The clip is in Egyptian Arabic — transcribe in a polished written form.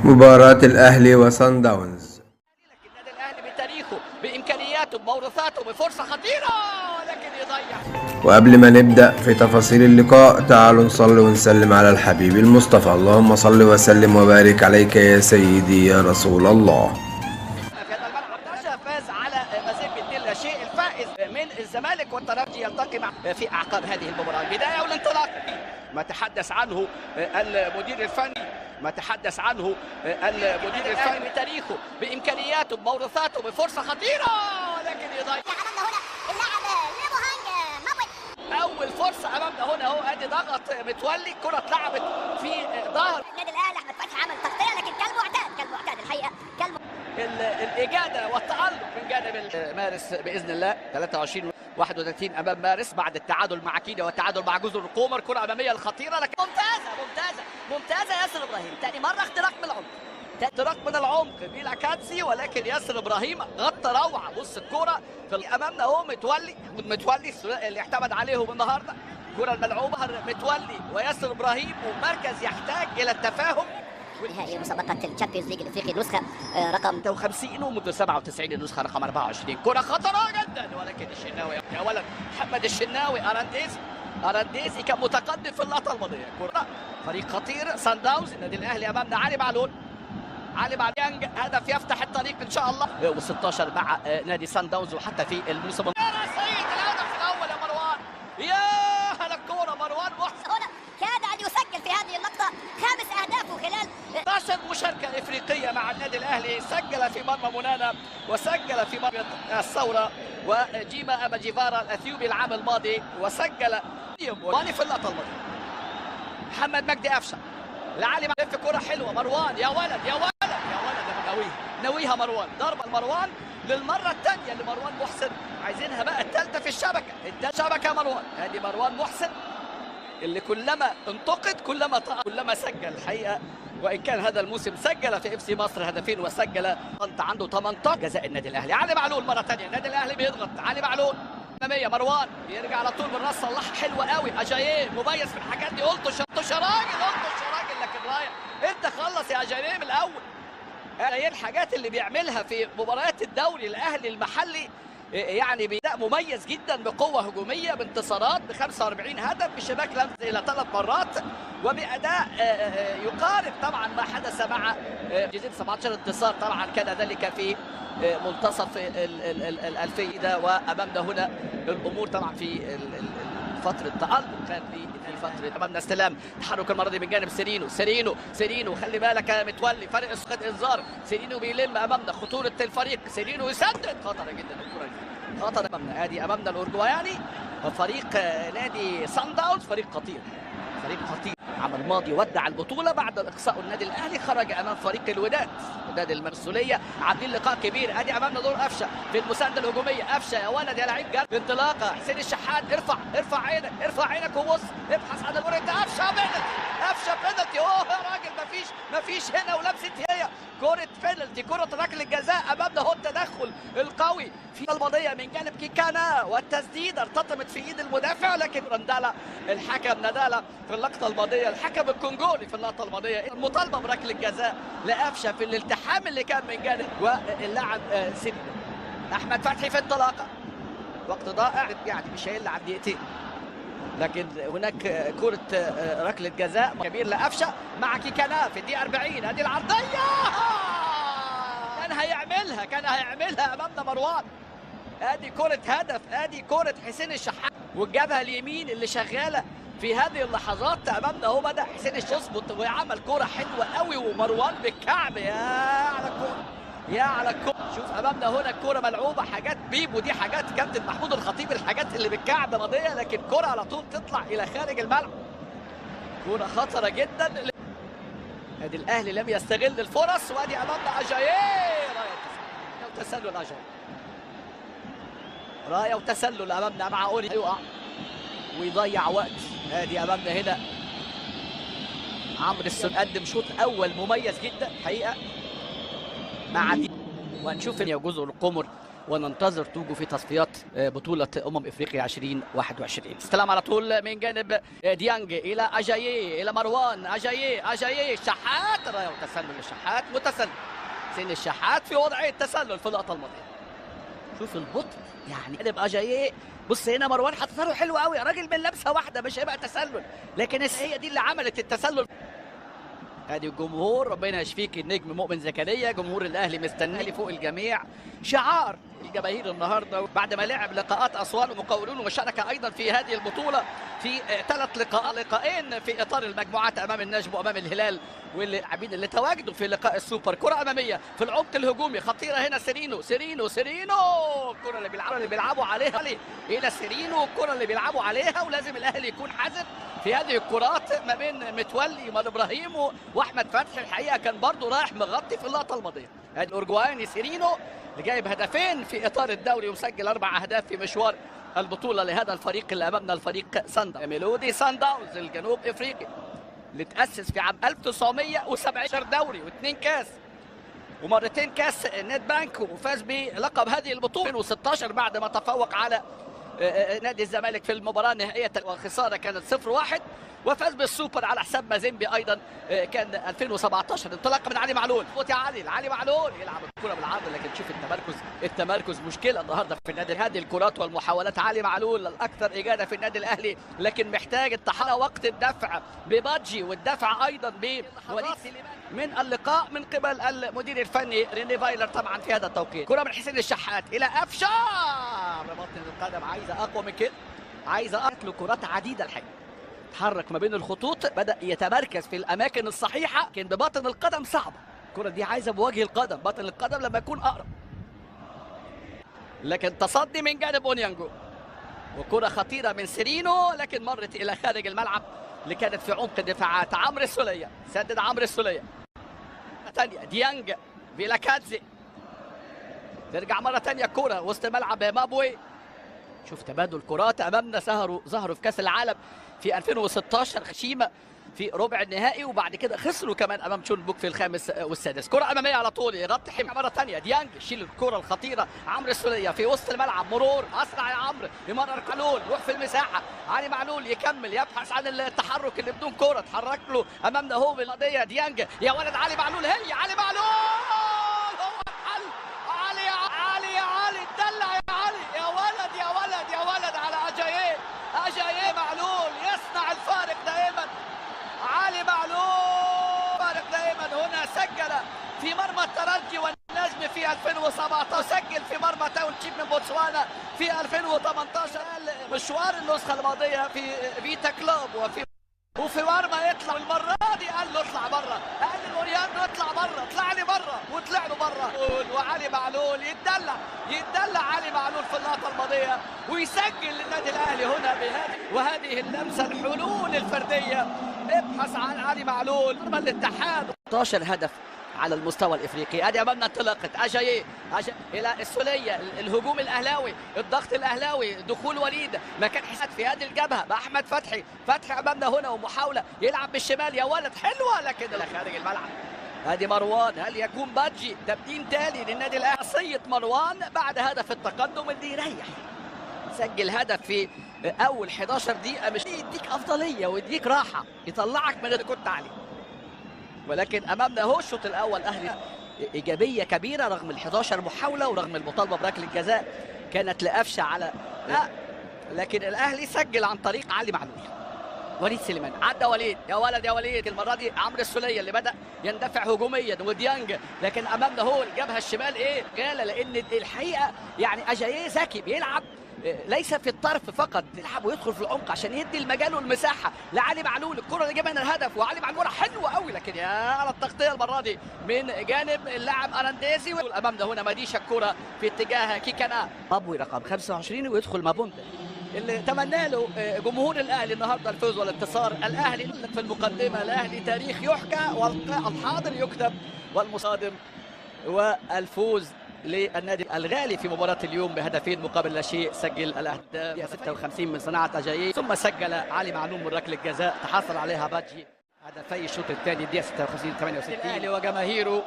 مباراة الأهلي وصن داونز. النادي الأهلي بتاريخه بإمكانياته بموروثاته بفرصة خطيرة لكن يضيع. وقبل ما نبدأ في تفاصيل اللقاء تعالوا نصلي ونسلم على الحبيب المصطفى، اللهم صل وسلم وبارك عليك يا سيدي يا رسول الله. في هذا الملعب نشا فاز على مازيمبي 2-0، الفائز من الزمالك والترجي يلتقي مع في أعقاب هذه المباراة. البداية والانطلاق ما تحدث عنه المدير الفني، ما تحدث عنه المدير الفني بتاريخه بإمكانياته بموروثاته بفرصة خطيرة لكن يضيع. أمامنا هنا اللاعب ليبوهانج موت، أول فرصة أمامنا هنا أهو، أدي ضغط متولي، الكرة اتلعبت في ظهر النادي الأهلي. أحمد فتحي عمل تغطية لكن كالمعتاد، كالمعتاد الحقيقة الإجادة والتألق من جانب مارس بإذن الله. 23-31 أمام مارس بعد التعادل مع كينيا والتعادل مع جزر القمر. كرة أمامية الخطيرة لكن ممتازة ممتازة ممتازة ياسر إبراهيم، ثاني مرة اختراق من العمق، اختراق من العمق بيلا كاتسي، ولكن ياسر إبراهيم غطى روعة. بص الكرة في أمامنا أهو، متولي، متولي اللي اعتمد عليهم النهارده، الكرة الملعوبة متولي وياسر إبراهيم، ومركز يحتاج إلى التفاهم. نهائي مسابقة ال Champions League الافريقي النسخة رقم 56 ومنذ 97 النسخة رقم 24. كرة خطرة جدا ولكن الشناوي يا ولد، محمد الشناوي ارانديزي، ارانديزي كان متقدم في اللقطة الماضية. كرة فريق خطير سان داونز. النادي الاهلي امامنا علي معلول، علي معلول هدف يفتح الطريق ان شاء الله و16 مع نادي سان داونز وحتى في الموسم. يا سيد الهدف الاول يا مروان، يا هلا الكورة مروان محسن هنا كاد ان يسجل في هذه اللقطة خامس اهدافه خلال 12 مشاركة إفريقية مع النادي الأهلي. سجل في مرمى منانا وسجل في مرمى الثورة وجيما أبا جيفارا الأثيوبي العام الماضي، وسجل في اللقطة الماضية. محمد مجدي قفشة لعلي في كرة حلوة، مروان يا ولد يا ولد يا ولد، ناويها ناويها مروان، ضربة مروان للمرة الثانية لمروان محسن، عايزينها بقى الثالثة في الشبكة، الشبكة مروان. ادي مروان محسن اللي كلما انتقد كلما سجل الحقيقة، وإن كان هذا الموسم سجل في اف سي مصر هدفين وسجل انت عنده 18 جزاء النادي الأهلي. علي معلول مرة ثانية، النادي الأهلي بيضغط، علي معلول أمامية، مروان بيرجع على طول بالراس، صلاح حلوة قوي، أجاييه مميز في الحاجات دي، قلطش يا راجل، قلطش يا راجل، لكن رايح انت خلص يا أجاييه من الأول. ايه الحاجات اللي بيعملها في مباريات الدوري الأهلي المحلي، يعني بأداء مميز جدا بقوة هجومية بانتصارات ب 45 هدف بشباك لمس إلى 3 مرات، وبأداء يقارب طبعا ما حدث مع جزيرة 17 انتصار، طبعا كان ذلك في منتصف الألفية. وأمامنا هنا الأمور طبعا في فترة تألق كان في فترة. أمامنا استلام تحرك المرة دي من جانب سيرينو، سيرينو سيرينو خلي بالك يا متولي، فرق اسقاط انذار، سيرينو بيلم أمامنا خطورة الفريق، سيرينو يسدد، خطرة جدا الكرة دي، خطر أمامنا. ادي أمامنا الأورجواياني فريق نادي سان داونز، فريق خطير، فريق خطير. العام الماضي ودع البطولة بعد إقصاء النادي الأهلي، خرج أمام فريق الوداد، وداد المرسولية، عاملين لقاء كبير. أدي أمامنا دور قفشة في المساندة الهجومية، قفشة يا ولد يا لعيب، جاب انطلاقة حسين الشحات، ارفع ارفع عينك، ارفع عينك وبص، ابحث عن الكرة، قفشة بينالتي، قفشة بينالتي، أوه يا راجل مفيش مفيش هنا ولمسة هي كرة بينالتي، كرة ركلة جزاء. أمامنا هو التدخل القوي في الماضية من جانب كيكانا، والتسديدة ارتطمت في إيد المدافع، لكن رندالا الحكم ندالا في اللقطة الماضية، الحكم الكونغولي في اللقطة الماضية، المطالبة بركلة جزاء لقفشة في الالتحام اللي كان من جانب واللاعب سيدني. أحمد فتحي في انطلاقة، وقت ضائع يعني مش هيلعب دقيقتين، لكن هناك كرة ركلة جزاء كبير لقفشة مع كيكانا في الدقيقة 40. هذه العرضية كان هيعملها، كان هيعملها أمامنا مروان. ادي كرة هدف، ادي كرة حسين الشحات والجبهة اليمين اللي شغالة في هذه اللحظات امامنا اهو. بدأ حسين يظبط وعمل كرة حلوة قوي، ومروان بالكعب، يا على الكرة، يا على الكرة. شوف امامنا هنا الكرة ملعوبة، حاجات بيبو دي، حاجات كابتن محمود الخطيب، الحاجات اللي بالكعب ماضية، لكن كرة على طول تطلع الى خارج الملعب، كرة خطرة جدا. ادي الاهلي لم يستغل الفرص، وادي امامنا اجاييه، راية وتسلل اجاييه، راية وتسلل امامنا مع اولي، هيقع ويضيع وقت. ادي امامنا هنا عمرو السولية قدم شوط اول مميز جدا حقيقة مع دي، وهنشوف يا جزر القمر وننتظر توجو في تصفيات بطوله افريقيا 2021. استلام على طول من جانب ديانج الى اجاييه، الى مروان اجاييه، اجاييه شحات، رايه وتسلل الشحات، متسلل حسين الشحات في وضعية تسلل في اللقطة الماضية. شوف البطء يعني جانب اجاييه. بص هنا مروان حطها له حلو قوي يا راجل، من لمسه واحدة مش هيبقى تسلل، لكن هي دي اللي عملت التسلل. ادي الجمهور، ربنا يشفيك النجم مؤمن زكريا، جمهور الاهلي مستني فوق الجميع، شعار الجماهير النهارده بعد ما لعب لقاءات اسوان ومقاولون وشارك ايضا في هذه البطولة في 3 لقاءات، لقاءين في اطار المجموعات امام النجم وامام الهلال، واللاعبين اللي تواجدوا في لقاء السوبر. كره امامية في العمق الهجومي خطيرة هنا، سيرينو سيرينو سيرينو، الكره اللي بيلعبوا عليها الى سيرينو، الكره اللي بيلعبوا عليها، ولازم الاهلي يكون حذر في هذه الكرات ما بين متولي ومال ابراهيم واحمد فتحي. الحقيقة كان برضو رايح مغطي في اللقطة الماضية. الاورجواياني سيرينو اللي جايب هدفين في اطار الدوري ومسجل 4 اهداف في مشوار البطولة لهذا الفريق اللي امامنا، الفريق سان ميلودي سان داونز الجنوب افريقي اللي تاسس في عام 1917، دوري و2 كاس ومرتين كاس نت بانك، وفاز بلقب هذه البطولة 2016 بعد ما تفوق على نادي الزمالك في المباراة النهائية وخسارة كانت 0-1، وفاز بالسوبر على حساب مازيمبي ايضا كان 2017. انطلاقة من علي معلول، فوت يا علي، علي معلول يلعب الكره بالعرض، لكن شوف التمركز، التمركز مشكلة النهارده في النادي. هذه الكرات والمحاولات علي معلول الاكثر اجاده في النادي الاهلي، لكن محتاج التحرك وقت الدفع ببادجي والدفع ايضا بوليد سليمان من اللقاء من قبل المدير الفني ريني فايلر طبعا في هذا التوقيت. كره من حسين الشحات الى قفشه، ببطن القدم، عايزه اقوى من كده، عايزه اقوى، كرات عديدة الحقيقة. تحرك ما بين الخطوط، بدأ يتمركز في الأماكن الصحيحة، لكن ببطن القدم صعبة. الكرة دي عايزة بوجه القدم، بطن القدم لما يكون أقرب. لكن تصدي من جانب أونيانجو، وكرة خطيرة من سيرينو لكن مرت إلى خارج الملعب اللي كانت في عمق الدفاعات. عمرو السولية، سدد عمرو السولية. ثانية ديانج فيلاكادزي، ترجع مرة ثانية الكرة وسط ملعب مابوي. شوف تبادل كرات امامنا، ظهروا في كاس العالم في 2016 خشيمه في ربع النهائي، وبعد كده خسروا كمان امام تشونبوك في الخامس والسادس. كره امامية على طول يغطي حمى مرة ثانية ديانج، شيل الكره الخطيرة عمرو السوليه في وسط الملعب، مرور اسرع يا عمرو، يمرر معلول، روح في المساحة علي معلول يكمل، يبحث عن التحرك اللي بدون كره، اتحرك له امامنا هو بالقضية ديانج، يا ولد علي معلول، هي علي معلول هو الحل، علي علي علي اتدلع يا علي، يا ولد يا ولد يا ولد على اجاييه، اجاييه معلول يصنع الفارق دائما، علي معلول فارق دائما. هنا سجل في مرمى الترجي والنجم في 2017، سجل في مرمى تاون تشيب من بوتسوانا في 2018، مشوار النسخة الماضية في فيتا كلوب وفي مرمى يطلع المرة دي، قال له اطلع بره، قال لوريانو اطلع بره، اطلع لي بره، وطلع له بره. وعلي معلول يتدلع، يتدلع علي معلول في اللقطة الماضية ويسجل للنادي الاهلي هنا بهذه وهذه اللمسة، الحلول الفردية. ابحث عن علي معلول مرمى الاتحاد، 16 هدف على المستوى الافريقي. ادي امامنا انطلاقة اجاييه الى السوليه، الهجوم الاهلاوي، الضغط الاهلاوي، دخول وليد مكان حسين في هذه الجبهة مع احمد فتحي، فتحي امامنا هنا ومحاولة يلعب بالشمال يا ولد حلوة لكن الى خارج الملعب. ادي مروان، هل يكون بادجي تبديل تالي للنادي الاهلي؟ عصية مروان بعد هدف التقدم اللي يريح، سجل هدف في اول 11 دقيقة، مش يديك افضلية ويديك راحة، يطلعك من اللي كنت عليه. ولكن امامنا هو الشوط الاول اهلي ايجابية كبيرة رغم ال 11 محاولة ورغم المطالبة بركله جزاء كانت لقفشه على لا، لكن الاهلي سجل عن طريق علي معلول. وليد سليمان عدى وليد، يا ولد يا وليد، المرة دي عمرو السوليه اللي بدا يندفع هجوميا وديانج، لكن امامنا هو الجبهة الشمال ايه غاله، لان الحقيقة يعني اجاييه ذكي بيلعب ليس في الطرف فقط، يلعب ويدخل في العمق عشان يدي المجال والمساحة لعلي معلول. الكره اللي جابها الهدف، وعلي معلول حلوة قوي، لكن يا على التغطية المرة دي من جانب اللاعب ارانديزي. امامنا هنا مديشه الكره في اتجاه كيكانا مابوي رقم 25 ويدخل مابوندا اللي تمنى له جمهور الاهلي النهارده الفوز والانتصار. الاهلي في المقدمة، الاهلي تاريخ يحكى والحاضر يكتب والمصادم، والفوز للنادي الغالي في مباراة اليوم بهدفين مقابل لا شيء. سجل الأهداف 56 من صناعة أجاييه، ثم سجل علي معلول من ركلة جزاء تحصل عليها بادجي. هدفي الشوط الثاني الدقيقة 56 68. الأهلي وجماهيره.